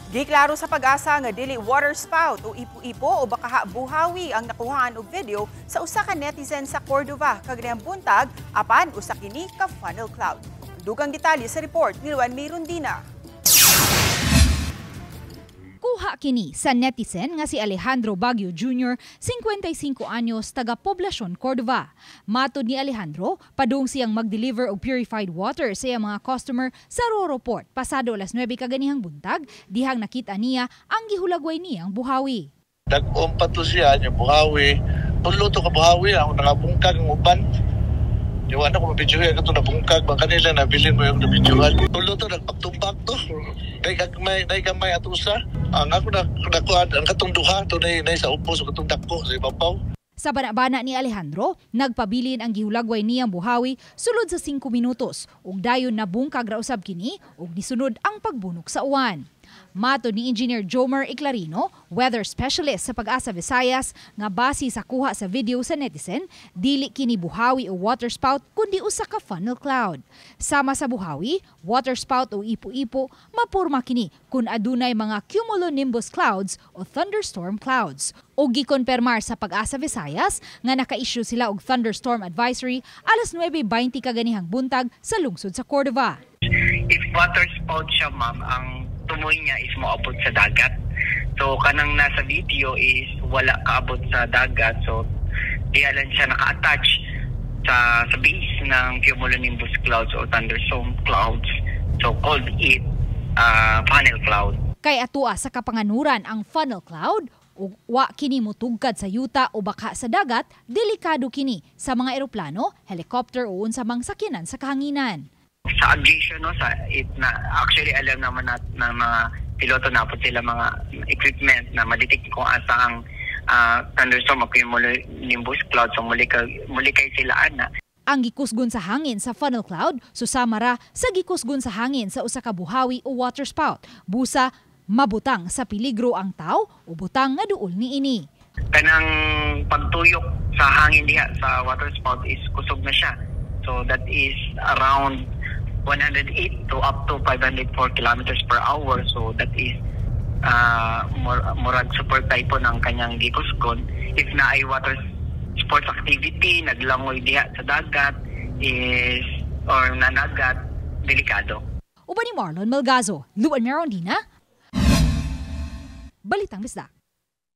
Giklaro sa Pag-asa nga dili water spout o ipo-ipo o bakaha buhawi ang nakuhaan og video sa usa ka netizen sa Cordova kaganihang buntag, apan usa kini ka funnel cloud. Dugang detalye sa report ni Luan Mirundina. Kuha kini sa netizen nga si Alejandro Baguio Jr., 55 anyos, taga Poblacion, Cordova. Matod ni Alejandro, padung siyang mag-deliver og purified water sa iyang mga customer sa Roro Port pasado alas 9 kaganihang buntag, dihang nakita niya ang gihulagway niyang buhawi. Nag-om pa to siya, yung buhawi. Tulo to ka buhawi, ako nakabungkag ang uban. Yung ano ko mabidyohan ka to nabungkag, baka nila nabilin mo yung nabidyohan. Tulo to, nagpagtumbak to. Nay gamay ato sa. Ang ako na nakuha, ang katong duha, to nay sa ubos, katong dako sa ibabaw. Sa bana-bana ni Alejandro, nagpabilin ang gihulagway niyang buhawi sulod sa 5 minutos ug dayon nabungkag ra usab kini ug nisunod ang pagbunok sa uwan. Matod ni Engineer Jomer Eclarino, weather specialist sa Pag-asa Visayas, nga base sa kuha sa video sa netizen, dili kini buhawi o water spout kundi usa ka funnel cloud. Sama sa buhawi, water spout o ipo-ipo, mapurma kini kung adunay mga cumulonimbus clouds o thunderstorm clouds. O gikonpermar sa Pag-asa Visayas nga naka-issue sila og thunderstorm advisory alas 9:20 kaganihang buntag sa lungsod sa Cordova. If water spout siya, ma'am, ang tumoy niya is moabot sa dagat. So kanang nasa video is wala kaabot sa dagat. So diha lang siya naka-attach sa base ng cumulonimbus clouds o thunderstorm clouds. So called it funnel cloud. Kay atua sa kapanganuran ang funnel cloud ug wa kini motugkad sa yuta o baka sa dagat, delikado kini sa mga eroplano, helicopter o unsa mang sakyanan sa kahanginan. Sa aviation, no, sa it na actually alam naman nat ng mga piloto na po sila mga equipment na madetect kung asa ang thunderstorm o cumulonimbus cloud, so muli kay sila ana. Ang gikusgon sa hangin sa funnel cloud susama ra sa gikusgon sa hangin sa usa ka buhawi o water spout. Busa mabutang sa peligro ang tao o butang nga duol niini. Kanang pagtuyok sa hangin diha sa water spout is kusog na siya, so that is around 108 to up to 504 kilometers per hour, so that is murag super typhoon ang kanyang gikusgon. If naay water sports activity, naglangoy diha sa dagat is or nanagat, delikado. Uban ni Marlon Malgazo, Luan Merondina, Balitang Bisdak.